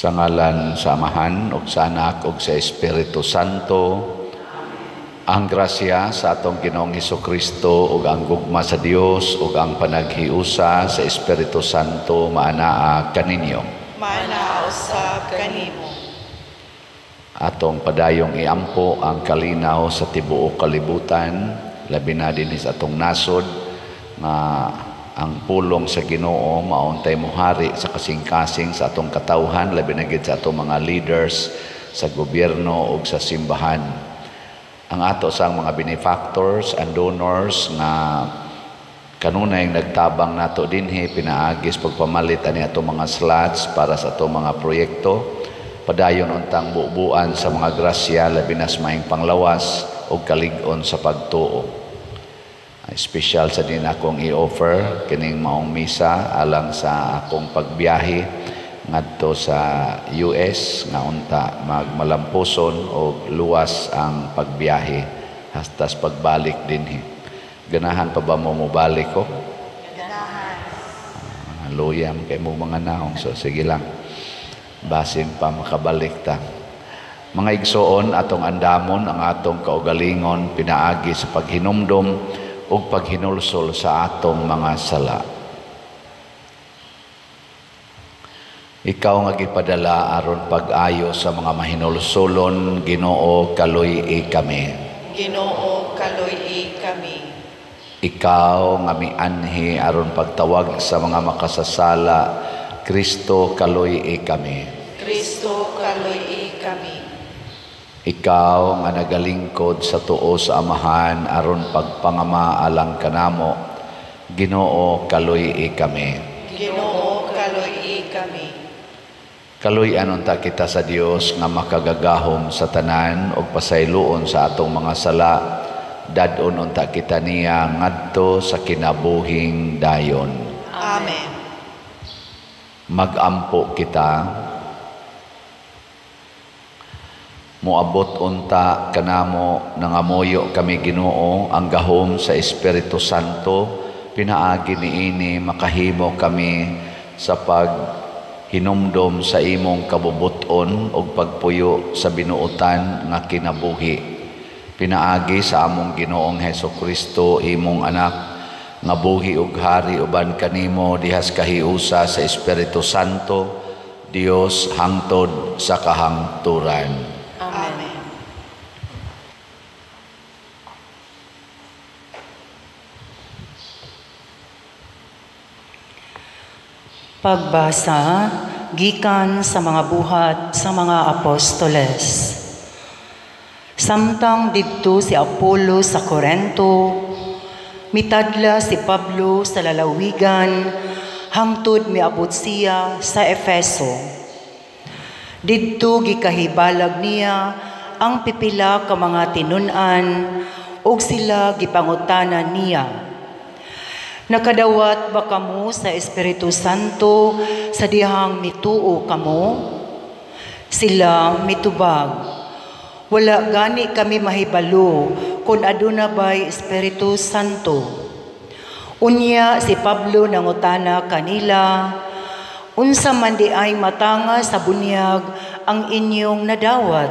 Sa ngalan sa Amahan ug sa Anak ug sa Espiritu Santo, ang grasya sa atong Ginoong Hesukristo ug ang gugma sa Dios ug ang panaghiusa sa Espiritu Santo maanaa kaninyo. Maanaa usab kanimo. Atong padayong iampo ang kalinaw sa tibuok kalibutan, labi na dinhi sa atong nasod nga ang pulong sa Ginoo mauntay mohari sa kasing-kasing sa atong katawhan, labi na gid sa atong mga leaders sa gobyerno ug sa simbahan. Ang ato sa mga benefactors and donors nga kanunay nagtabang nato dinhi pinaagis pagpamalit ani atong mga slots para sa atong mga proyekto, padayon untang bubuan sa mga grasya, labi na sa maayong panglawas ug kalig-on sa pagtuo. Espesyal sa din akong i-offer kining maong misa alang sa akong pagbiyahe ngadto sa US nga unta magmalampuson og luwas ang pagbiyahe hastas pagbalik dinhi. Ganahan pa ba mo mobalik ko? Ganahan. Luyam kay mo mga naong, so sige lang. Basin pa makabalik ta. Mga igsoon, atong andamon ang atong kaugalingon pinaagi sa paghinumdom ug paghinulsol sa atong mga sala. Ikaw nga gipadala aron pag-ayo sa mga mahinulsolon, Ginoo, kaluy-i kami. Ginoo, kaluy-i kami. Ikaw nga mianhi aron pagtawag sa mga makasasala, Kristo, kaluy-i kami. Kristo, kaluy-i kami. Ikaw nga nagalingkod sa tuo sa Amahan aron pagpangama alang kanamo, Ginoo, kaluy-i kami. Ginoo, kaluy-i kami. Kaluy-an unta kita sa Dios nga makagagahom sa tanan ug pasayloon sa atong mga sala, dad-on unta kita niya ngadto sa kinabuhing dayon. Amen. Magampo kita. Moabot unta kanamo, nangamuyo kami Ginoo ang gahom sa Espiritu Santo, pinaagi niini makahimo kami sa paghinumdom sa imong kabubuton ug pagpuyo sa binuotan nga kinabuhi. Pinaagi sa among Ginoong Hesukristo, imong anak, nga buhi ug hari uban kanimo dihas kahiusa sa Espiritu Santo, Dios hangtod sa kahangturan. Amen. Pagbasa gikan sa mga buhat sa mga apostoles. Samtang didto si Apollo sa Korento, mitadla si Pablo sa lalawigan hangtod miabot siya sa Efeso. Didto gikahibalag niya ang pipila ka mga tinun-an ug sila gipangutana niya. Nakadawat ba kamo sa Espiritu Santo sa dihang mituo kamo? Sila mitubag, wala gani kami mahibalo kung aduna ba'y Espiritu Santo. Unya si Pablo nangutana kanila, unsa man di ay matanga sa bunyag ang inyong nadawat?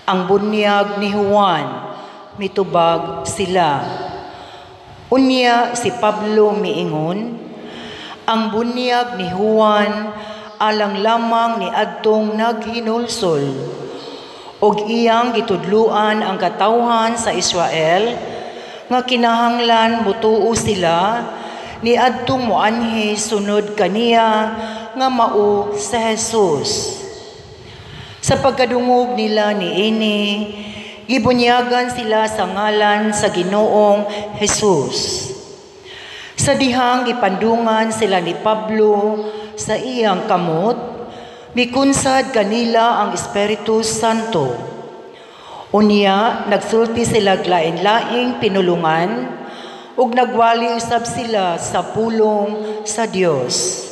Ang bunyag ni Juan, mitubag sila. Unya si Pablo miingon, ang bunyag ni Juan alang lamang ni adtong naghinulsol, og iyang gitudluan ang katawhan sa Israel nga kinahanglan mutuo sila ni adtong moanhi sunod kaniya nga mao sa Jesus. Sa pagkadungog nila niini, gibunyagan sila sa ngalan sa Ginoong Jesus. Sa dihang gipandungan sila ni Pablo sa iyang kamot, mikunsad kanila ang Espiritu Santo. Unya, nagsulti sila lain-laing pinulungan, ug nagwali usab sila sa pulong sa Dios.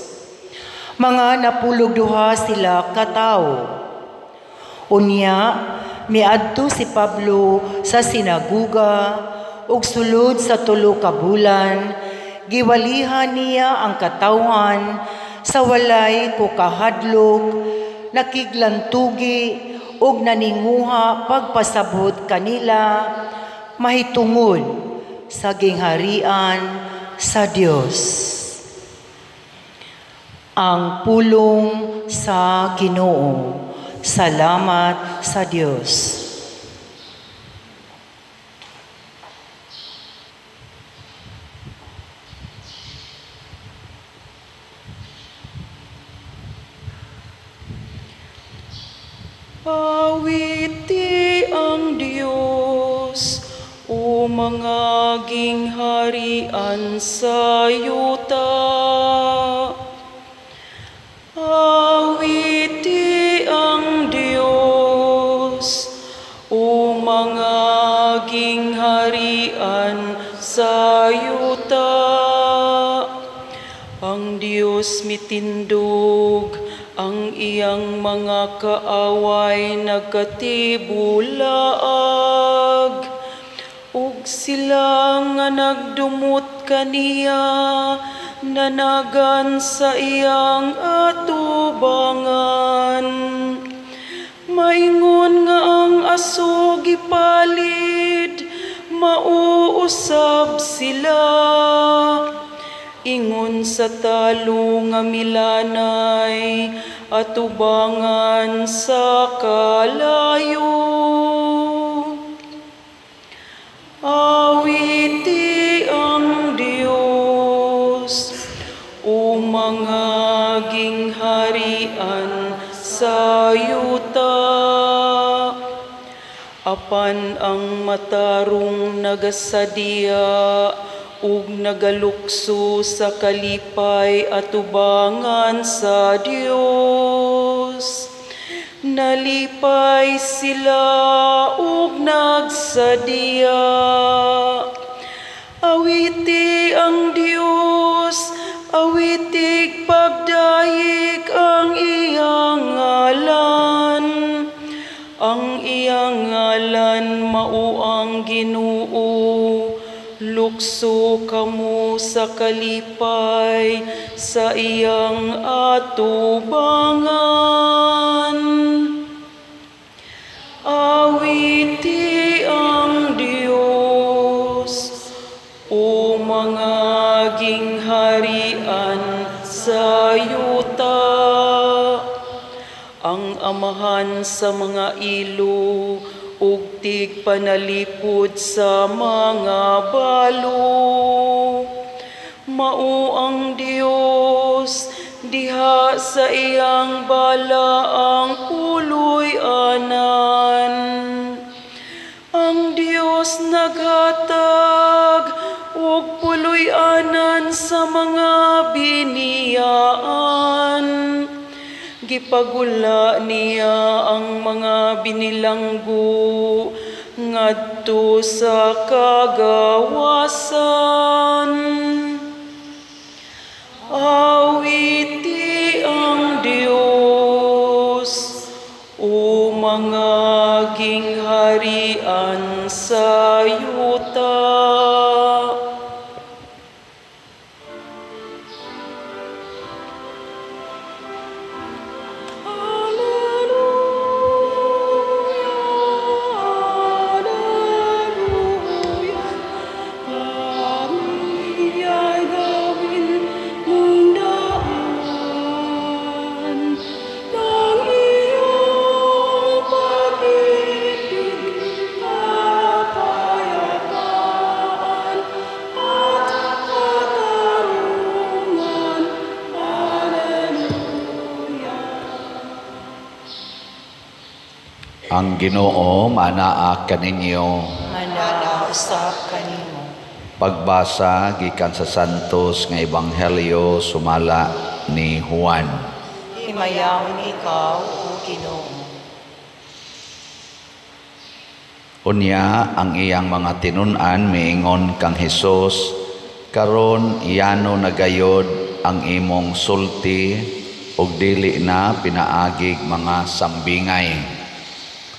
Mga 92 sila katawo. Unya, miadto si Pablo sa sinaguga ug sulod sa 3 ka bulan, giwalihan niya ang katawhan sa walay ko kahadlok, nakiglantugi ug naninguha pagpasabot kanila mahitungod sa gingharian sa Dios. Ang pulong sa Ginoo. Salamat sa Dios. Awiti ang Dios, o mga gingharian sa yuta. Awiti ang Dios, o mga gingharian sa yuta. Ang Dios mitindog, ang iyang mga kaaway nagkatibulaag, ug sila nga nagdumot kaniya nanagan sa iyang atubangan. Maingon nga ang aso gipalit, mauusab sila. Ingon sa talo nga milanay, atubangan sa kalayo. Awiti ang Dios, o mga gingharian sa yuta. Apan ang matarong nagasadya ug nagalukso sa kalipay atubangan sa Dios. Nalipay sila ug nagsadya. Awiti ang Dios, awitig pagdayeg ang iyang ngalan. Ang iyang ngalan mao ang Ginoo. Lukso kamo sa kalipay sa iyang atubangan. Awiti ang Dios, o mga gingharian sa yuta. Ang amahan sa mga ilo, ug tigpanalipod sa mga balo. Mao ang Dios diha sa iyang balaang puloy-anan. Ang Dios naghatag og puloy-anan sa mga biniyaan. Gipagula niya ang mga binilanggo ngadto sa kagawasan. Awiti ang Dios, o mga gingharian sa yuta. Ang Ginoo manaa kaninyo. Manaa usab kanimo. Pagbasa gikan sa Santos nga Ebanghelyo sumala ni Juan. Himayaon ikaw, o Ginoo. Unya ang iyang mga tinun-an miingon kang Hesus, karon yano nagayod ang imong sulti ug dili na pinaagig mga sambingay.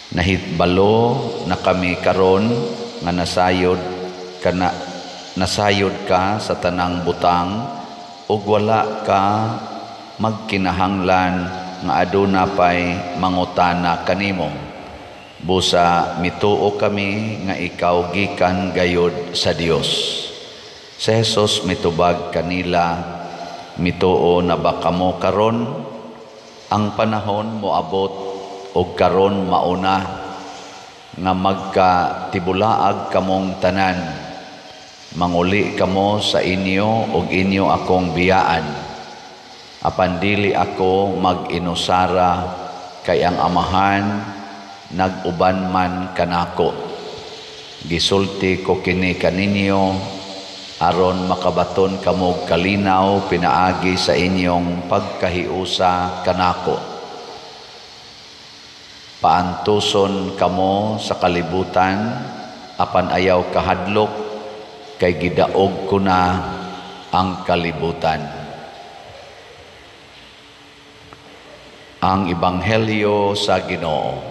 Nahitbalo na kami karon nga nasayod ka sa tanang butang ug wala ka magkinahanglan nga aduna pay mangutana kanimo. Busa mituo kami nga ikaw gikan gayod sa Dios. Si Jesus mitubag kanila, mituo na ba kamo karon? Ang panahon moabot og karon mauna nga magkatibulaag kamong tanan. Manguli kamo sa inyo og inyo akong biyaan. Apan dili ako mag-inusara kay ang Amahan nag-uban man kanako. Gisulti ko kini kaninyo aron makabaton kamo kalinaw pinaagi sa inyong pagkahiusa kanako. Paantuson kamo sa kalibutan, apan ayaw kahadlok kay gidaog ko na ang kalibutan. Ang Ebanghelyo sa Ginoo.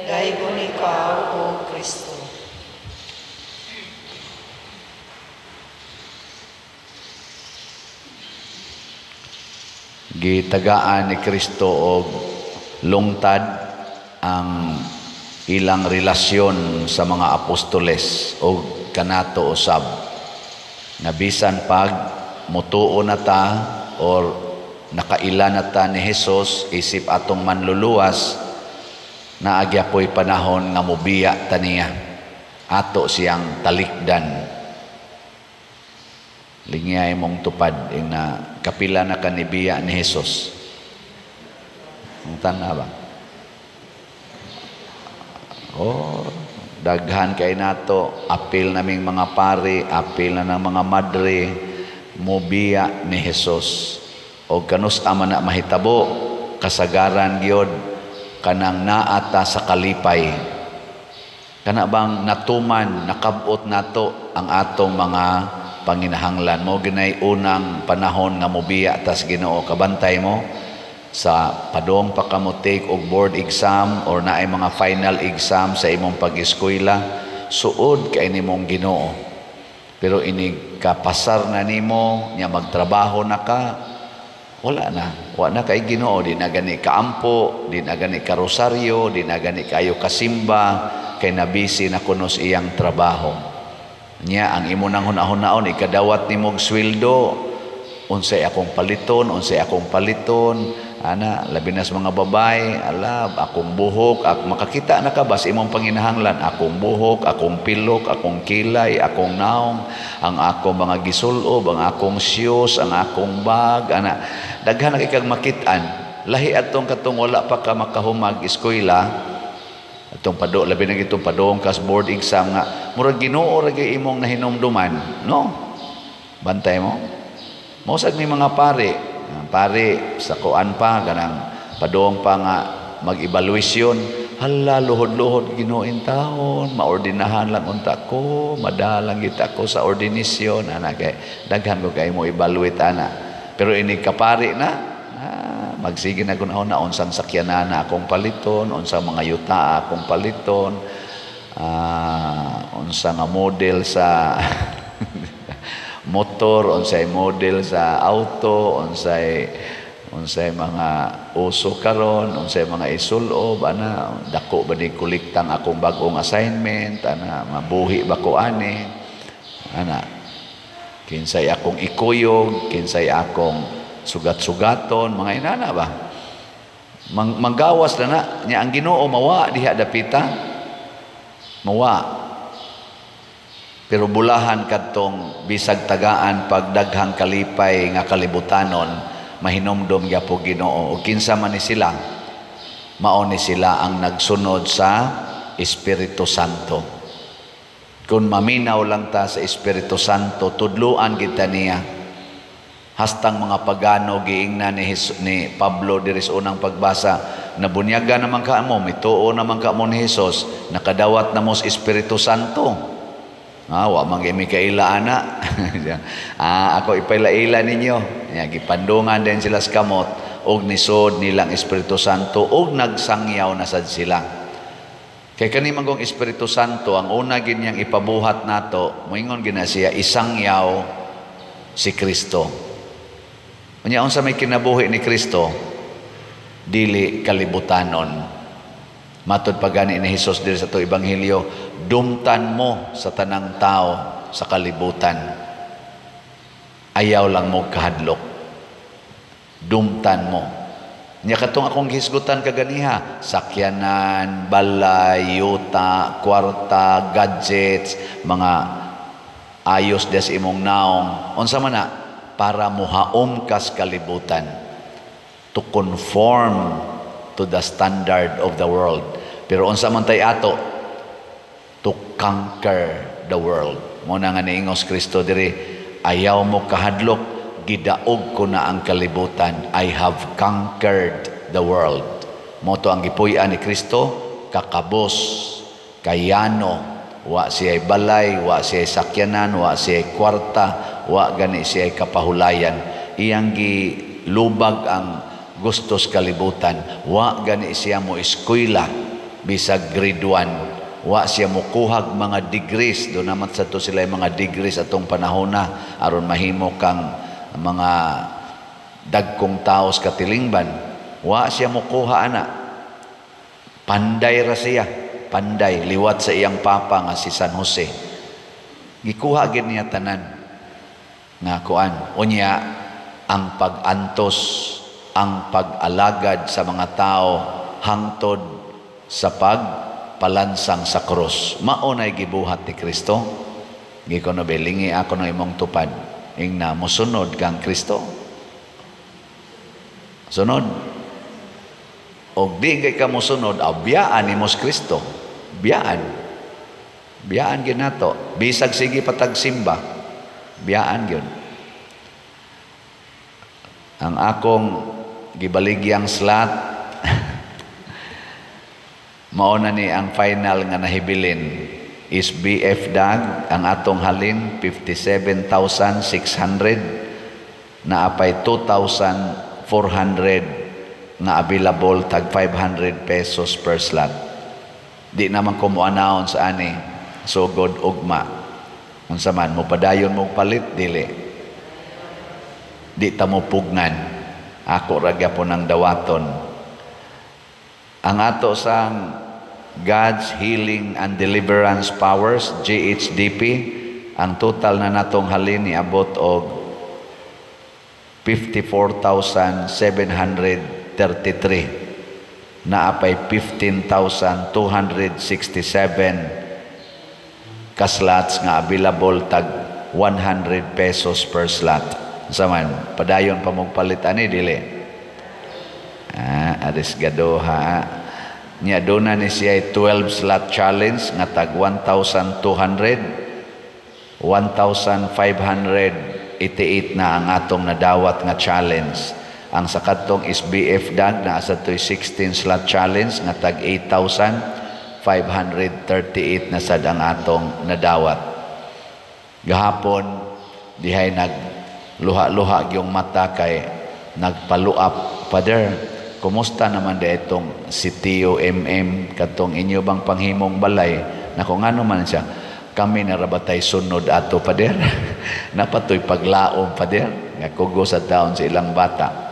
Daygon ikaw, O Kristo. Gitagaan ni Kristo og lungtad ang ilang relasyon sa mga apostoles og kanato usab. Nabisan pag mutuo na ta or nakaila na ta ni Hesus isip atong manluluwas, naagyapoy panahon nga mobiya ta niya, ato siyang talikdan. Lingyay mong tupad ina kapila na kanibiya ni Hesus. Ang tana ba? Oh, daghan kay nato, apil naming mga pari, apil na ng mga madre, mobiya ni Hesus. O kanus ama na mahitabo, kasagaran gyud kanang naata sa kalipay. Kana bang natuman, nakabot nato ang atong mga panginahanglan. Mo ginay unang panahon nga mobiya tas Ginoo. Kabantay mo sa padong pa kamo take og board exam or naay mga final exam sa imong pag-eskwela, suod kay nimong Ginoo. Pero inig kapasar na nimo, nya magtrabaho na ka, wala na. Wa na kay Ginoo, di na gani kaampo, di na gani karosaryo, di na gani kayo kasimba, kay nabisi na kunos iyang trabaho. Nya ang imo nang hunahon-naon, ikadawat nimog sweldo, unsay akong paliton, unsay akong paliton, ana, labi na sa mga babae, ala, akong buhok, makakita na ka ba sa imong panginahanglan, akong buhok, akong pilok, akong kilay, akong naong, ang akong mga gisulob, ang akong shoes, ang akong bag, ana, daghan na kag makit-an. Lahi atong katong wala pa ka makahumag eskwela, atong pado, labi na gitong padong kas board exam nga murag Ginoo ra gyud imong nahinumduman, no? Bantay mo. Mosag ni mga pare, pare sa kuan pa kanang padong pa nga mag-evaluation, hala luhod-luhod Ginoo in taon, maordinahan lang unta ko, madalang kita ko sa ordinasyon, ana kay daghan ko kay mo evaluate ana. Pero ini kapari na, magsige na kun na unsang sakyanan na akong paliton, unsang mga yuta akong paliton, unsa nga model sa motor, unsay model sa auto, unsay mga uso karon, unsay mga isulob, ana dako ba ni kolektang akong bag-ong assignment, ana mabuhi ba ko ani, ana kinsay akong ikuyog, kinsay akong sugat-sugaton, mga inana ba? Manggawas na na nya ang Ginoo mawa diha dapita. Mawa. Pero bulahan kadtong bisag tagaan pag daghang kalipay nga kalibutanon, mahinomdom gyapon Ginoo. O kinsa man ni sila, mao ni sila ang nagsunod sa Espiritu Santo. Kung maminaw lang ta sa Espiritu Santo, tudluan kita niya. Hastang mga pagano giingna ni Pablo diri sa unang pagbasa, nabunyaga naman ka mo, mituo naman ka mo ni Hesus, nakadawat na mo sa Espiritu Santo. Wa man gyud mi kaila ana. Ako ipailaila ninyo. Nya gipandungan din sila sa kamot og nisod nilang Espiritu Santo og nagsangyaw na sad sila. Kay kani man gong Espiritu Santo ang una gid niyang ipabuhat nato, moingon gina siya isangyaw si Kristo. Unya, unsa may kinabuhi ni Kristo? Dili kalibutanon. Matod pa gani ni Hesus diri sa atong ebanghelyo, dumtan mo sa tanang tao sa kalibutan. Ayaw lang mo kahadlok. Dumtan mo. Nya katong akong gihisgutan kaganiha, sakyanan, balay, yuta, kwarta, gadgets, mga ayos des imong naong. Unsa man na? Para muhaom kas kalibutan. To conform to the standard of the world. Pero unsa man tay ato? To conquer the world. Mo na nga niingos Kristo diri, ayaw mo kahadlok, gidaog ko na ang kalibutan. I have conquered the world. Mo to ang gipuy-an ni Kristo, kakabos, kayano, wa siya'y balay, wa siya'y sakyanan, wa siya'y kwarta, wa gani siya'y kapahulayan. Iyang gilubag ang gustos kalibutan. Wa gani siya mo eskwela bisag grade 1. Wa siya mokuhag mga degrees. Doon naman sa to sila yung mga degrees atong panahona aron mahimo kang mga dagkong taos katilingban. Wa siya mokuha ana. Panday ra siya. Panday liwat sa iyang papa nga si San Jose. Gikuha gid niya tanan nga kuan. Unya ang pag-antos, ang pag-alagad sa mga tao hangtod sa pagpalansang sa krus. Mao nay gibuhat ni Kristo. Gikono belingi ako ng imong tupad. Ingna mosunod kang Kristo. Sunod. Og di kay ka mosunod, biyaan nimo si Kristo. Biyaan. Biyaan gyud nato. Bisag sige patagsimba. Biyaan gyud. Ang akong gibaligyang slot mao na ni ang final nga nahibilin is BF DAG. Ang atong halin 57,600, naapay 2,400 nga available, tag 500 pesos per slot. Di naman ko mo announce ani sugod ugma. Unsa man mo padayon mo palit, dili di ta mo pugnan. Ako ra gyapon ang dawaton. Ang ato sang God's Healing and Deliverance Powers, GHDP, ang total na natong halin ni abot og 54,733, naapay 15,267 ka slots nga available, tag 100 pesos per slot. Unsa man, padayon pa mong palit ani, dili? Ah, arisgado ha. Nya doon na ni siya 12 slot challenge nga tag 1,200, 1,588 na ang atong nadawat nga challenge. Ang sa kadtong is BF DAG na sa to'y 16 slot challenge nga tag 8,538 na sad ang atong nadawat. Gahapon dihay nag luha-luha yung mata kay nagpaluap, "Father, kumusta naman di itong si Tio MM, katong inyo bang panghimong balay?" Nako, ngano man siya, kami narabatay sunod ato, Father. Napatoy paglaom, Father, nga kugo sa taon sa ilang bata.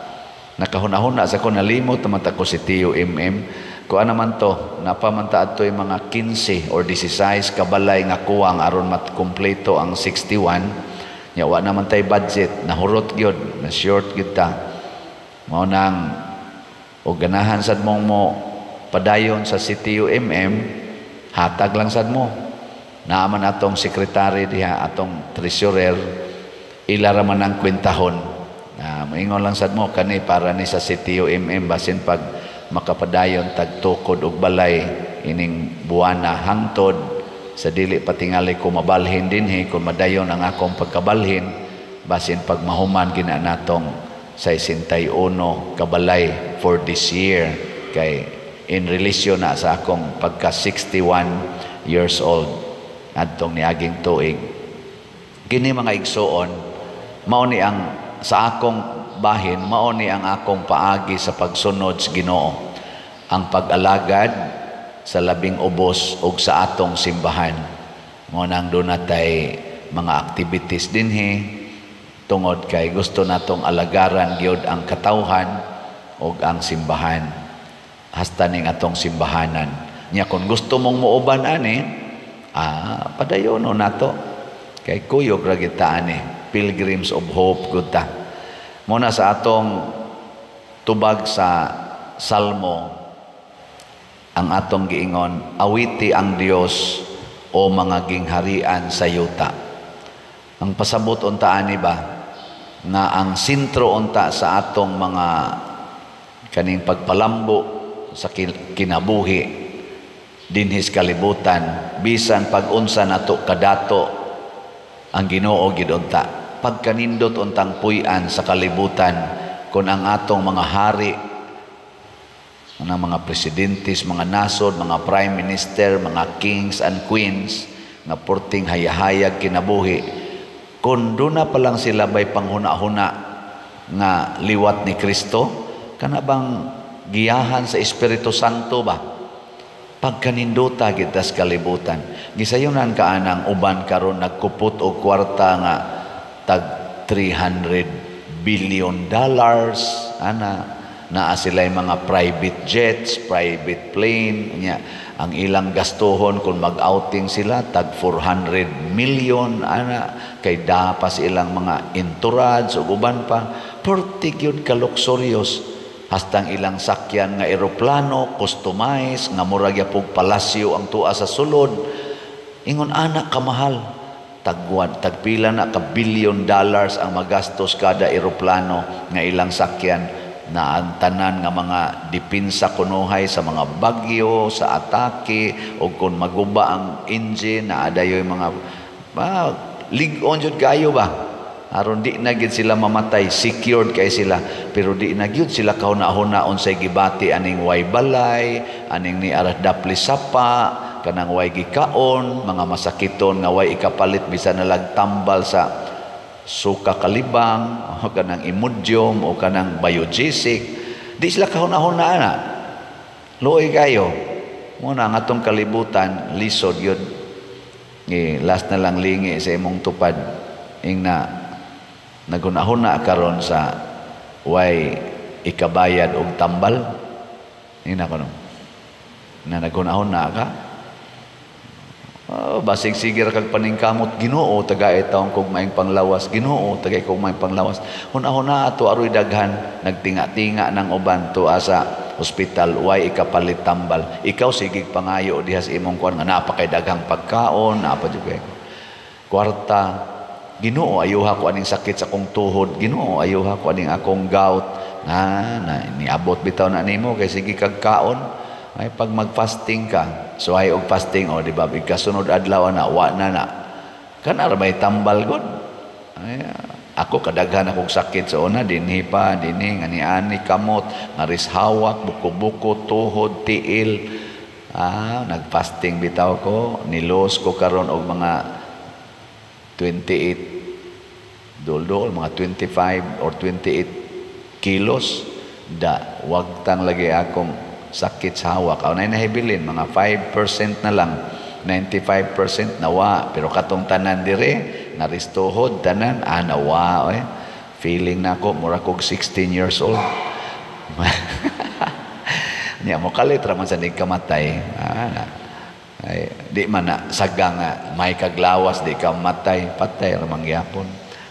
Nakahuna-huna sa ko, nalimot naman ta ko si Tio MM. Kuha naman to, napamanta ato yung mga 15 or 16 kabalay nga kuwang aron matkumpleto ang 61. Nya wa naman tay budget, nahurot gyud, na short gyud ta. Mao nang og ganahan sad mong mo padayon sa CTU MM, hatag lang sad mo. Naaman atong sekretary diha, atong treasurer, ila ra man ang kwentahon. Na moingon lang sad mo kani para ni sa CTU MM, basin pag makapadayon tagtukod og balay ining buwana hangtod sa dili patingali ko mabalhin dinhi, kung madayon ang akong pagkabalhin, basin pag mahuman gina natong 61 kabalay for this year, kay in relation na sa akong pagka 61 years old adtong niaging tuig. Kini mga igsuon, mao ni ang sa akong bahin, mao ni ang akong paagi sa pagsunod sa Ginoo, ang pag-alagad sa labing ubos og sa atong simbahan. Mao nang doon natay mga activities dinhi. Tungod kay gusto natong alagaran gyud ang katawhan ug ang simbahan. Hasta ning atong simbahanan. Nya kung gusto mong muuban ani, padayon nato. Kay kuyog ra gyud ta ani, Pilgrims of Hope gud ta. Muna sa atong tubag sa Salmo, ang atong giingon, awiti ang Dios o mga gingharian sa yuta. Ang pasabot unta ani ba nga ang sentro unta sa atong mga kaning pagpalambo sa kinabuhi dinhis kalibutan, bisan pag-unsa nato kadato ang Ginoo gid unta, pagkanindot untang puy-an sa kalibutan kun ang atong mga hari, ang mga presidentes, mga nasod, mga prime minister, mga kings and queens nga porting hayahayag kinabuhi, kun duna pa lang sila bay panghuna-huna nga liwat ni Kristo, kana bang giyahan sa Espiritu Santo ba? Pagkanindota gid tas kalibutan. Gisayunan ka anang uban karon nagkupot og kwarta nga tag $300 billion, ana naa sila'y mga private jets, private plane nya. Ang ilang gastuhon kung mag-outing sila tag 400 million ana, kay dapas ilang mga entourage ug uban pa. Perti gyud ka luxurious. Hastang ilang sakyan nga eroplano, customized, nga murag yapog palasyo ang tuwa sa sulod. Ingon ana kamahal. Tagwan, tagpila na ka billion dollars ang magastos kada eroplano nga ilang sakyan, na ang tanan nga mga dipinsa kunuhay sa mga bagyo, sa atake, o kung maguba ang engine, na adayoy mga lig-on jud kayo ba? Aron di na gyud sila mamatay, secured kay sila, pero di na gyud sila kahuna-huna unsay gibati aning way balay, aning ni aras dapli sapa, kanang way gikaon, mga masakiton nga way ikapalit bisan nalag tambal sa suka kalibang, o kanang Imodium o kanang Biogesic. Di sila kahuna-huna ana. Luoy kayo. Muna ang atong kalibutan lisod gyud. Last na lang lingi sa imong tupad ing na naghuna-huna karon sa way ikabayad og tambal. Ina ko no. Na naghuna-huna ka. Oh, basig sige ra kag paningkamot, Ginoo tagay taong kog maing panglawas, Ginoo tagay kog maing panglawas. Huna-huna ato aroy daghan nagtinga-tinga ng uban tuwa sa ospital way ikapalit tambal. Ikaw sige pangayo diha sa imong kuan nga napakay daghang pagkaon, napa jud kay kwarta. Ginoo ayuha ko aning sakit sa akong tuhod, Ginoo ayuha ko aning akong gout. Na niabot bitaw na nimo kay sige kag kaon. Ay pag mag-fasting ka, so ay og fasting o di ba ikasunod adlaw na wa na na. Kana ra may tambal gud. Ay ako kadaghan akong sakit sa una dinhi pa dinhi nga niani kamot, ngaris hawak, buko-buko, tuhod, tiil. Nag-fasting bitaw ko, nilos ko karon og mga 28 dol-dol, mga 25 or 28 kilos. Da wag tang lagi akong sakit sa hawak. Aw nay nahibilin mga 5% na lang, 95% nawa, pero katong tanan dire naristohod tanan nawa oy. Feeling nako mura kog 16 years old. Nya mo kalit ra man sa nig kamatay. Na. Ay, di man na saga nga may kaglawas di ka matay, patay ra man gyapon.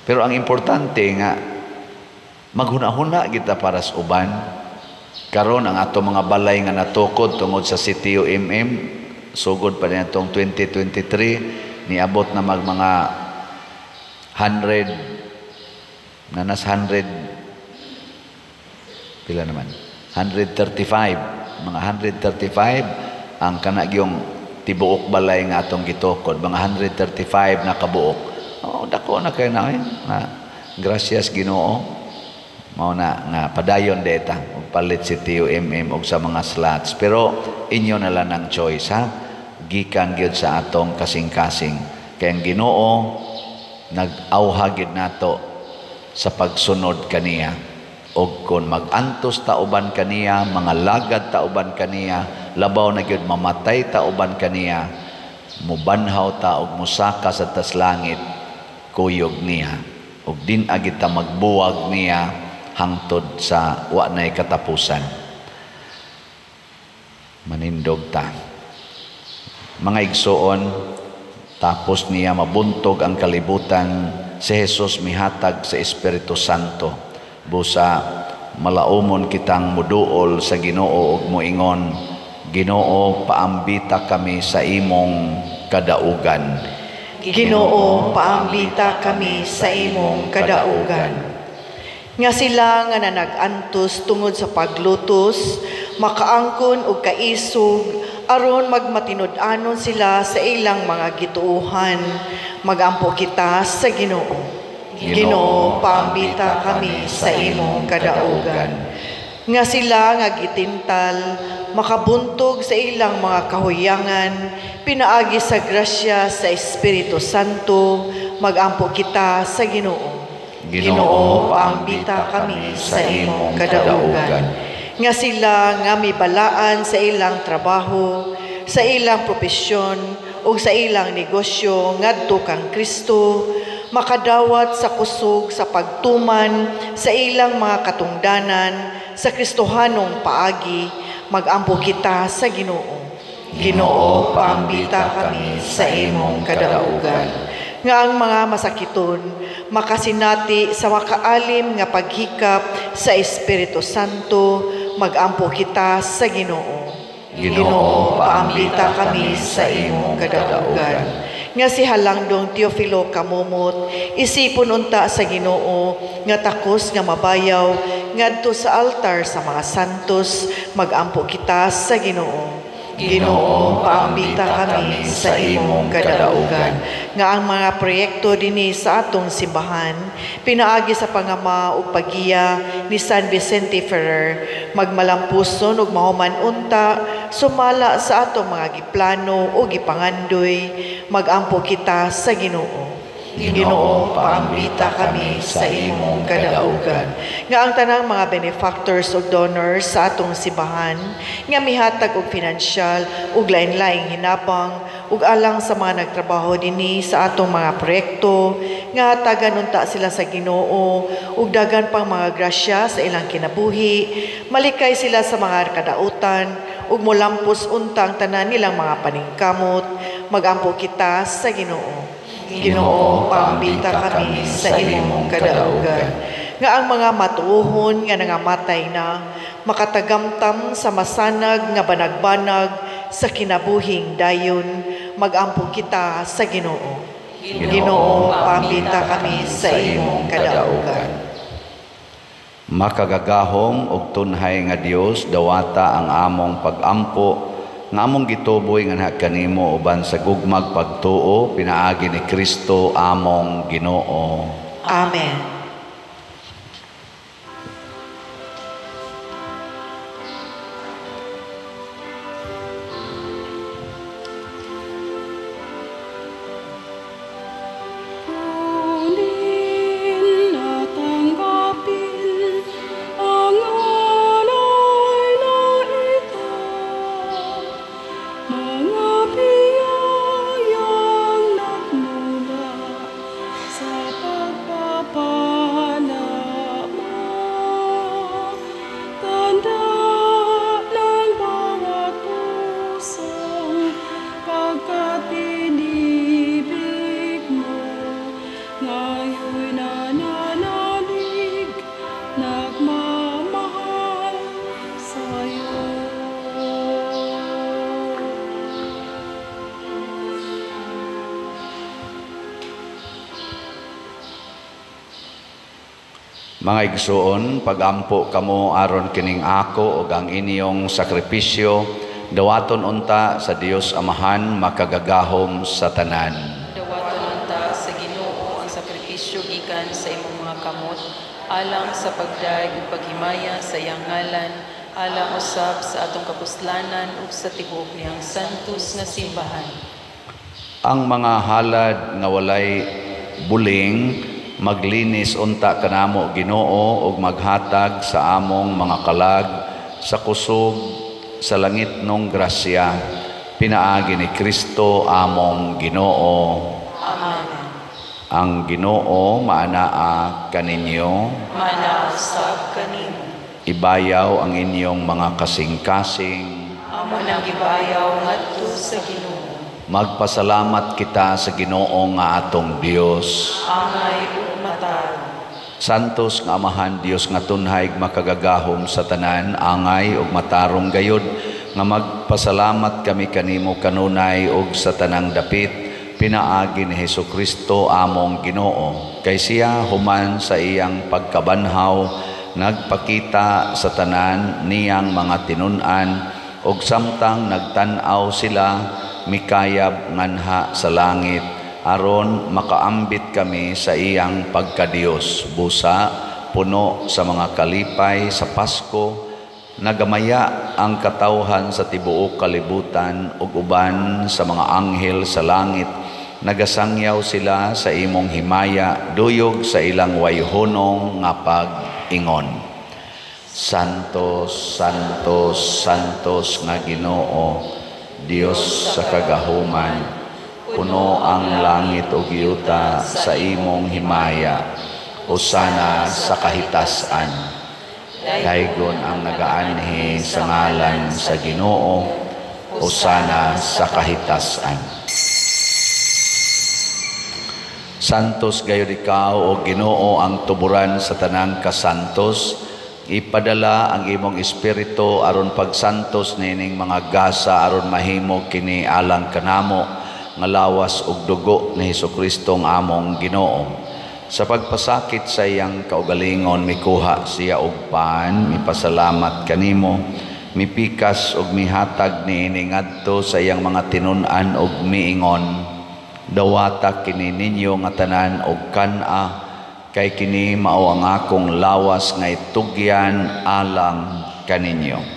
Pero ang importante nga maghuna-huna kita para sa uban. Karon ang ato mga balay nga natukod tungod sa CTO MM sugod pa niadtong 2023 niabot na mag mga 100 na nas 100 pila naman 135, mga 135 ang kanagyong tibuok balay nga atong gitukod, mga 135 na kabuok. Oh, dako na kay na, na gracias Ginoo. Mao na nga padayon deta og palit si TUMM og sa mga slots, pero inyo na lang ang choice ha, gikan gyud sa atong kasing-kasing kay ang Ginoo nag-awha gyud nato sa pagsunod kaniya. Og kon mag-antos ta uban kaniya, mga lagad ta uban kaniya, labaw na gyud mamatay ta uban kaniya, mubanhaw ta og musaka sa tas langit kuyog niya. Ug din agita magbuwag niya hangtod sa wa nay katapusan. Manindog ta. Mga igsoon, tapos niya mabuntog ang kalibutan, si Jesus mihatag sa Espiritu Santo. Busa malaumon kitang muduol sa Ginoo ug moingon, Ginoo, paambita kami sa imong kadaugan. Ginoo, paambita kami sa imong kadaugan. Nga sila nga nanag-antos tungod sa paglutos, makaangkon og kaisog, aron magmatinud-anon sila sa ilang mga gituohan. Magampo kita sa Ginoo. Ginoo, paambita kami sa imong kadaugan. Nga sila nga gitintal, makabuntog sa ilang mga kahuyangan, pinaagi sa grasya sa Espiritu Santo, magampo kita sa Ginoo. Ginoo, paambita kami sa imong kadaugan. Nga sila nga mibalaan sa ilang trabaho, sa ilang propesyon, ug sa ilang negosyo ngadto kang Kristo, makadawat sa kusog sa pagtuman sa ilang mga katungdanan sa Kristohanong paagi, magampo kita sa Ginoo. Ginoo, paambita kami sa imong kadaugan. Nga ang mga masakiton makasinati sa makaalim nga paghikap sa Espiritu Santo, magampo kita sa Ginoo. Ginoo, paambita kami sa imong kadaugan. Nga si Halangdong Teofilo Camomot, isipon unta sa Ginoo nga takos nga mabayaw ngadto sa altar sa mga santos, magampo kita sa Ginoo. Ginoo, paambita kami sa imong kadaugan. Nga ang mga proyekto dinhi sa atong simbahan, pinaagi sa pangama ug paggiya ni San Vicente Ferrer, magmalampuson ug mahuman unta sumala sa atong mga giplano o gipangandoy, magampo kita sa Ginoo. Ginoo, paambita kami sa imong kadaugan. Nga ang tanang mga benefactors ug donors sa atong simbahan, nga mihatag og pinansyal ug lain-laing hinabang ug alang sa mga nagtrabaho dinhi sa atong mga proyekto, nga hatagan unta sila sa Ginoo ug dagan pang mga grasya sa ilang kinabuhi, malikay sila sa mga kadautan ug molampos unta ang tanan nilang mga paningkamot, magampo kita sa Ginoo. Ginoo, paambita kami sa imong kadaugan. Nga ang mga matuohon nga nangamatay na, makatagamtam sa masanag nga banagbanag sa kinabuhing dayon, magampo kita sa Ginoo. Ginoo, paambita kami sa imong kadaugan. Makagagahom og tunhay nga Dios, dawata ang among pagampo nga among gituboy nganha kanimo uban sa gugmag pagtuo pinaagi ni Kristo among Ginoo. Amen. Mga igsoon, pagampo kamo aron kining ako ug ang inyong sakripisyo, dawaton unta sa Dios Amahan makagagahom sa tanan. Dawaton unta sa Ginoo ang sakripisyo gikan sa imong mga kamot, alang sa pagdayeg ug paghimaya sa iyang ngalan, alang usab sa atong kapuslanan ug sa tibuok niyang santos nga simbahan. Ang mga halad nga walay buling, maglinis unta kanamo Ginoo ug maghatag sa among mga kalag sa kusog sa langit nung grasya, pinaagi ni Kristo among Ginoo. Amen. Ang Ginoo maanaa kaninyo, Maanaa usab kanimo. Ibayaw ang inyong mga kasing-kasing. Amo nang gibayaw ngadto sa Ginoo. Magpasalamat kita sa Ginoo nga atong Dios. Angay ug matarong. Santos nga Amahan, Dios nga tunhay makagagahom sa tanan, angay ug matarong gayod nga magpasalamat kami kanimo kanunay ug sa tanang dapit pinaagi ni Hesukristo among Ginoo. Kay siya human sa iyang pagkabanhaw nagpakita sa tanan niyang mga tinun-an ug samtang nagtan-aw sila mikayab nganha sa langit aron makaambit kami sa iyang pagkadiyos. Busa puno sa mga kalipay sa Pasko, nagamaya ang katawhan sa tibuok kalibutan ug uban sa mga anghel sa langit. Nagasangyaw sila sa imong himaya, duyog sa ilang wayhonong nga pag-ingon. Santos, Santos, Santos nga Ginoo, Dios sa kagahuman, puno ang langit ug yuta sa imong himaya. Hosana sa kahitasan. Daygon ang nagaanhi sa ngalan sa Ginoo. Hosana sa kahitasan. Santos gayud ikaw o Ginoo, ang tuburan sa tanang kasantos. Ipadala ang imong espiritu aron pagsantos nining mga gasa aron mahimo kini alang kanamo nga lawas ug dugo ni Hesukristo nga among Ginoo. Sa pagpasakit sa iyang kaugalingon mikuha siya og pan, mipasalamat kanimo, mipikas ug mihatag niini ngadto sa iyang mga tinun-an ug miingon, dawata kini ninyo nga tanan og kan-a, kay kini mao ang akong lawas nga itugyan alang kaninyo.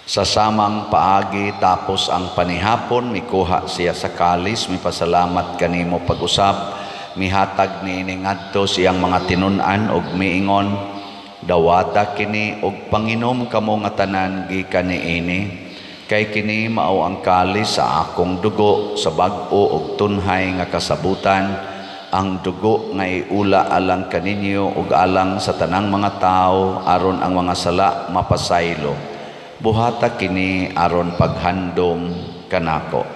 Sa samang paagi tapos ang panihapon, mikuha siya sa kalis, mipasalamat kanimo pag-usab, mihatag niini ngadto siyang mga tinun-an og miingon, dawata kini og panginom kamo nga tanan gikan niini, kay kini mao ang kalis sa akong dugo sa bag-o og tunhay nga kasabutan, ang dugo nga iula alang kaninyo ug alang sa tanang mga tawo aron ang mga sala mapasaylo. Buhata kini aron paghandom kanako.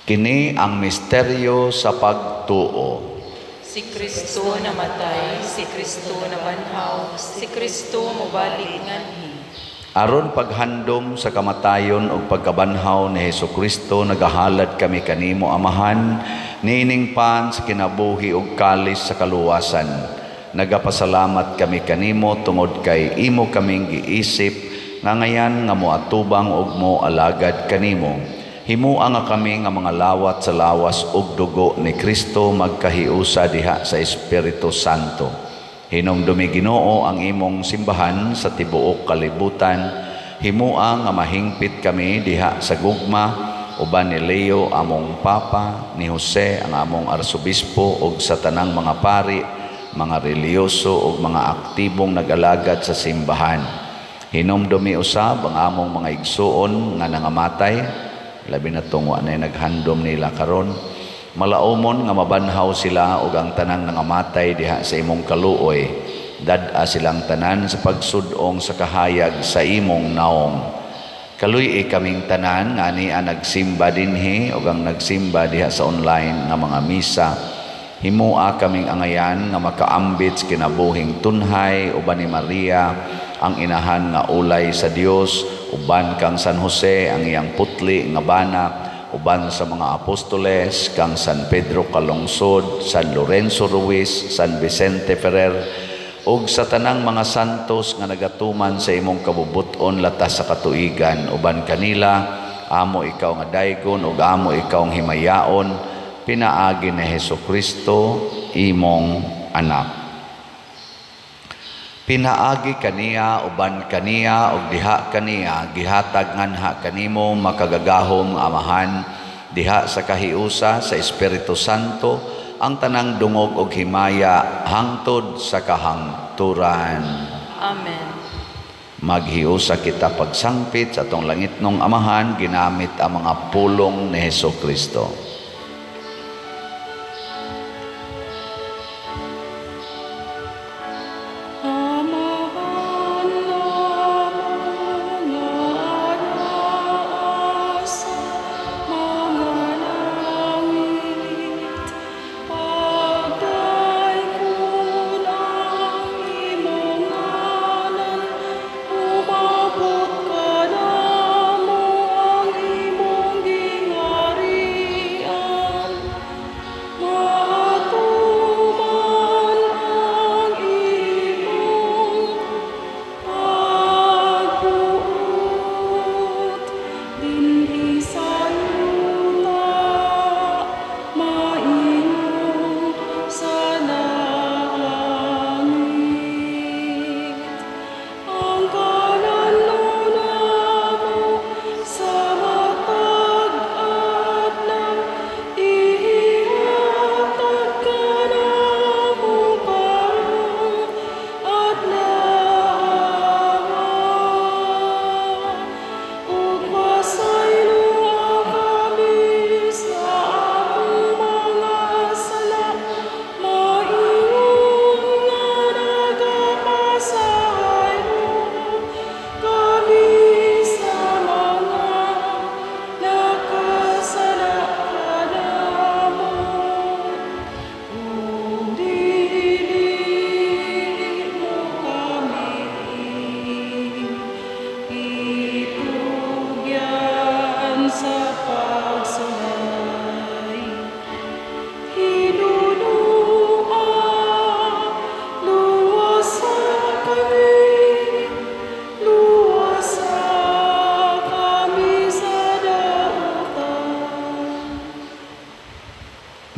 Kini ang misteryo sa pagtuo. Si Kristo namatay, si Kristo nabanhaw, si Kristo mobalik nganhi. Aron paghandom sa kamatayon ug pagkabanhaw ni Hesukristo, nagahalad kami kanimo Amahan, niining pan sa kinabuhi ug kalis sa kaluwasan. Nagapasalamat kami kanimo tungod kay imo kaming giisip nga ngayan nga moatubang ug moalagad kanimo. Himua nga kami nga mga lawat sa lawas ug dugo ni Kristo magkahiusa diha sa Espiritu Santo. Hinumdumi Ginoo ang imong simbahan sa tibuok kalibutan. Himua nga mahingpit kami diha sa gugma uban ni Leo among Papa, ni Jose ang among Arsobispo ug sa tanang mga pari, mga relihiyoso ug mga aktibong nag-alagad sa simbahan. Hinumdumi usab ang among mga igsuon nga nangamatay, labi na tong wa nay naghandom nila karon. Malaumon nga mabanhaw sila ug ang tanang nangamatay diha sa imong kaluoy. Dad-a silang tanan sa pagsud-ong sa kahayag sa imong naong. Kaluy-i kaming tanan nga ania nagsimba dinhi ug ang nagsimba diha sa online nga mga misa. Himua kaming angayan nga makaambit sa kinabuhing tunhay uban ni Maria ang inahan nga ulay sa Dios, uban kang San Jose ang iyang putli nga bana, uban sa mga apostoles kang San Pedro Calungsod, San Lorenzo Ruiz, San Vicente Ferrer, ug sa tanang mga santos nga nagatuman sa imong kabubut-on latas sa katuigan. Uban kanila amo ikaw nga daygon ug amo ikaw ang himayaon pinaagi ni Hesukristo imong anak. Pinaagi kaniya, uban kaniya, ug diha kaniya, gihatag nganha kanimo makagagahom Amahan, diha sa kahiusa sa Espiritu Santo, ang tanang dungog ug himaya hangtod sa kahangturan. Amen. Maghiusa kita pagsangpit sa atong langitnong Amahan, ginamit ang mga pulong ni Hesukristo.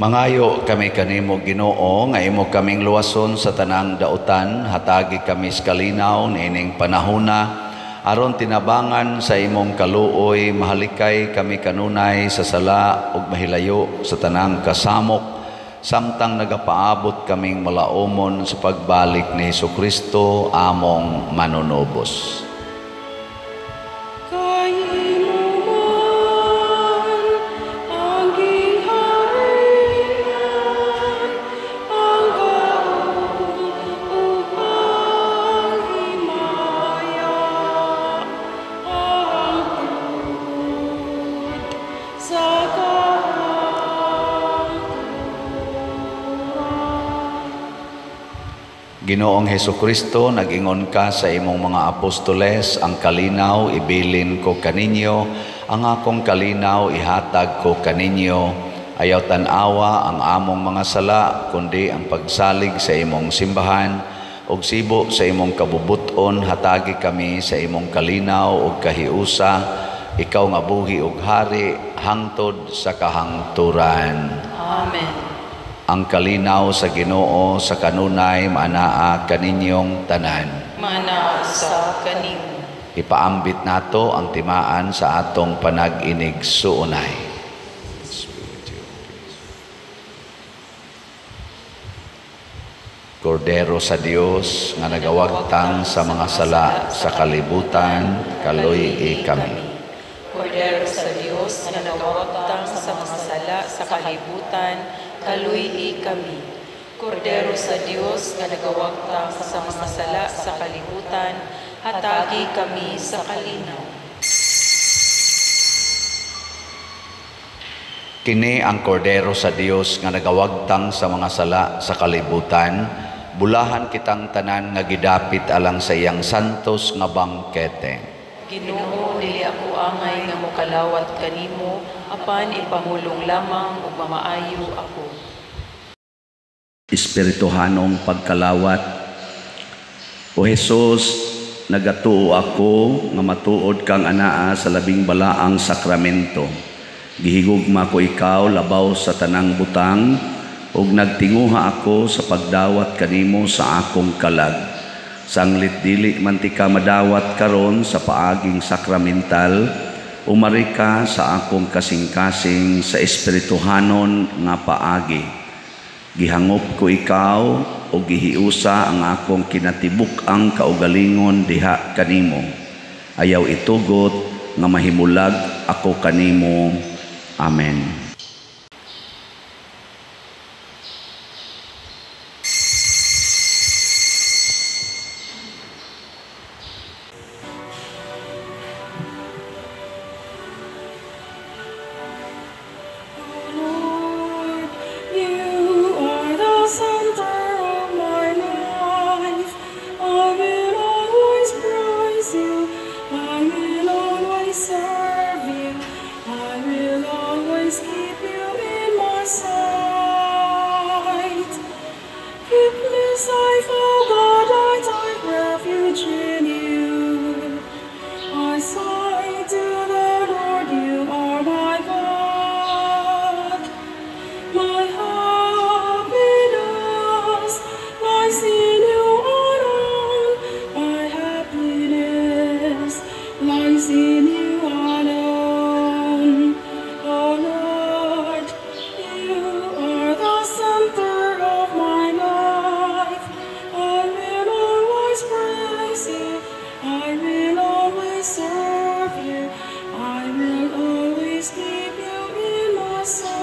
Mangayo kami kanimo Ginoo nga imo kaming luwason sa tanang dautan, hatagi kami sa kalinaw niining panahona aron tinabangan sa imong kaluoy, mahalikay kami kanunay sa sala ug mahilayo sa tanang kasamok, samtang nagapaabot kaming malaumon sa pagbalik ni Hesukristo among manunubos. Ginoong Hesukristo, nag-ingon ka sa imong mga apostoles, ang kalinaw ibilin ko kaninyo, ang akong kalinaw ihatag ko kaninyo. Ayaw tan-awa ang among mga sala, kundi ang pagsalig sa imong simbahan, ug sibo sa imong kabubuton, hatagi kami sa imong kalinaw ug kahiusa, ikaw nga buhi ug hari, hangtod sa kahangturan. Amen. Ang kalinaw sa Ginoo sa kanunay maanaa kaninyong tanan. Maanaa sa kaninyo. Ipaambit nato ang timaan sa atong panag-inig suunay. Kordero sa Dios nga nagawagtang sa mga sala sa kalibutan, kaluy-i kami. Kordero sa Dios nga nagawagtang sa mga sala sa kalibutan, kaluy-i kami. Kordero sa Dios nga nagawagtang sa mga sala sa kalibutan, hatagi kami sa kalinaw. Kini ang kordero sa Dios nga nagawagtang sa mga sala sa kalibutan, bulahan kitang tanan nga gidapit alang sa iyang santos nga bangkete. Ginoo, dili ako angay nga mokalawat kanimo, apan ipahulong lamang ug mamaayo ako. Espirituhanong pagkalawat. O Hesus, nagatuo ako nga matuod kang anaa sa labing balaang sakramento. Gihigugma ko ikaw labaw sa tanang butang ug nagtinguha ako sa pagdawat kanimo sa akong kalag. Sanglit dili man tika madawat karon sa paaging sakramental, umari ka sa akong kasing-kasing sa espirituhanon nga paagi. Gihangop ko ikaw o gihiusa ang akong kinatibuk-ang kaugalingon diha kanimo. Ayaw itugot nga mahimulag ako kanimo. Amen. Lord, you are the center of my life. I will always praise you. I will always serve you. I will always keep you in my sight. Keep me safe, O God, I take refuge in you. I say to the Lord, you are my God. My happiness lies in you alone. My happiness lies in you alone. Oh Lord, you are the center of my life. I will always praise you. I will always serve you. I will always keep you in my sight.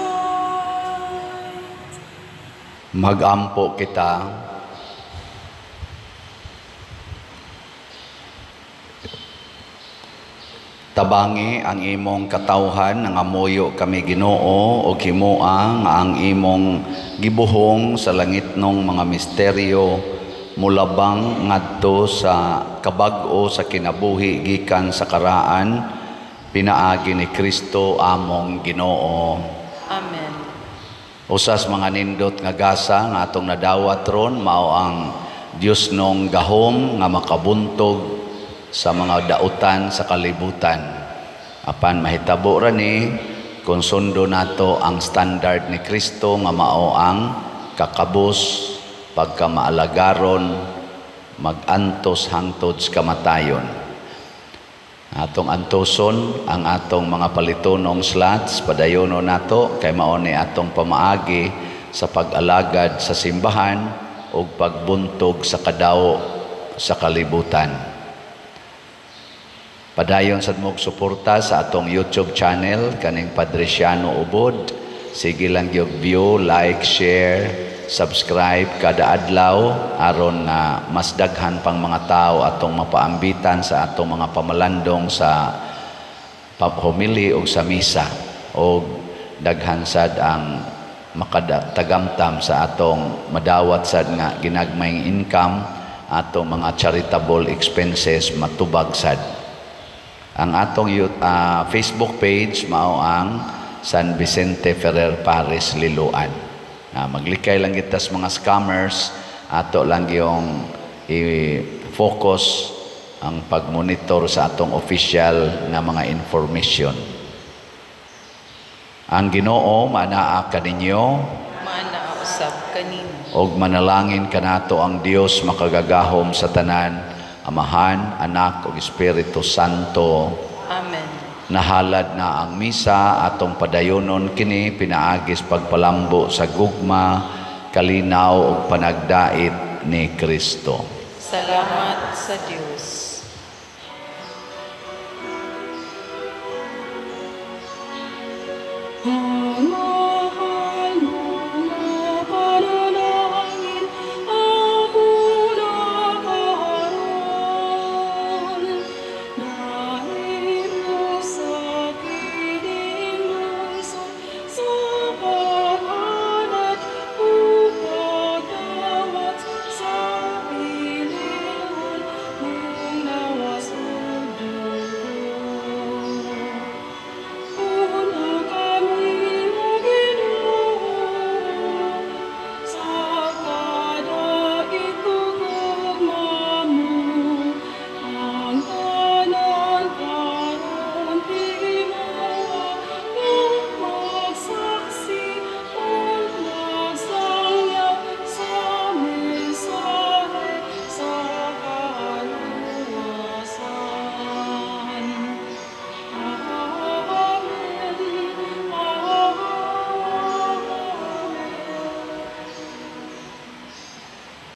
Magampo kita. Tabangi ang imong katawhan nangamuyo kami Ginoo og himoa nga ang imong gibuhong sa langitnong mga misteryo mulabang ngadto sa kabag-o sa kinabuhi gikan sa karaan pinaagi ni Kristo among Ginoo. Amen. Usas mga nindot nga gasa nga atong nadawat ron mao ang Dios nong gahom nga makabuntog sa mga dautan sa kalibutan. Apan mahitabo ra ni kung sundo nato ang standard ni Kristo nga mao ang kakabos, pagkamaalagaron, magantos hangtod sa kamatayon. Atong antoson ang atong mga palitunong slots, padayono nato kay mao ni atong pamaagi sa pag-alagad sa simbahan ug pagbuntog sa kadawo sa kalibutan. Padayon sad mo suporta sa atong YouTube channel kaning Padre Siano Ubod. Sige lang gyud view, like, share, subscribe kada adlaw aron nga mas daghan pang mga tao atong mapaambitan sa atong mga pamalandong sa homily o sa misa, og daghan sad ang makatagamtam sa atong madawat sad nga ginagmayng income, atong mga charitable expenses matubag sad. Ang atong Facebook page mao ang San Vicente Ferrer Parish Liloan. Maglikay lang kita sa mga scammers, ato lang yung i-focus ang pagmonitor sa atong official nga mga information. Ang Ginoo manaa kaninyo, Manaa usab kanimo. Og manalangin kanato ang Dios makagagahom sa tanan, Amahan, Anak ug Espiritu Santo. Amen. Nahalad na ang misa, atong padayonon kini pinaagis pagpalambo sa gugma, kalinaw ug panagdait ni Kristo. Salamat sa Dios. Amen.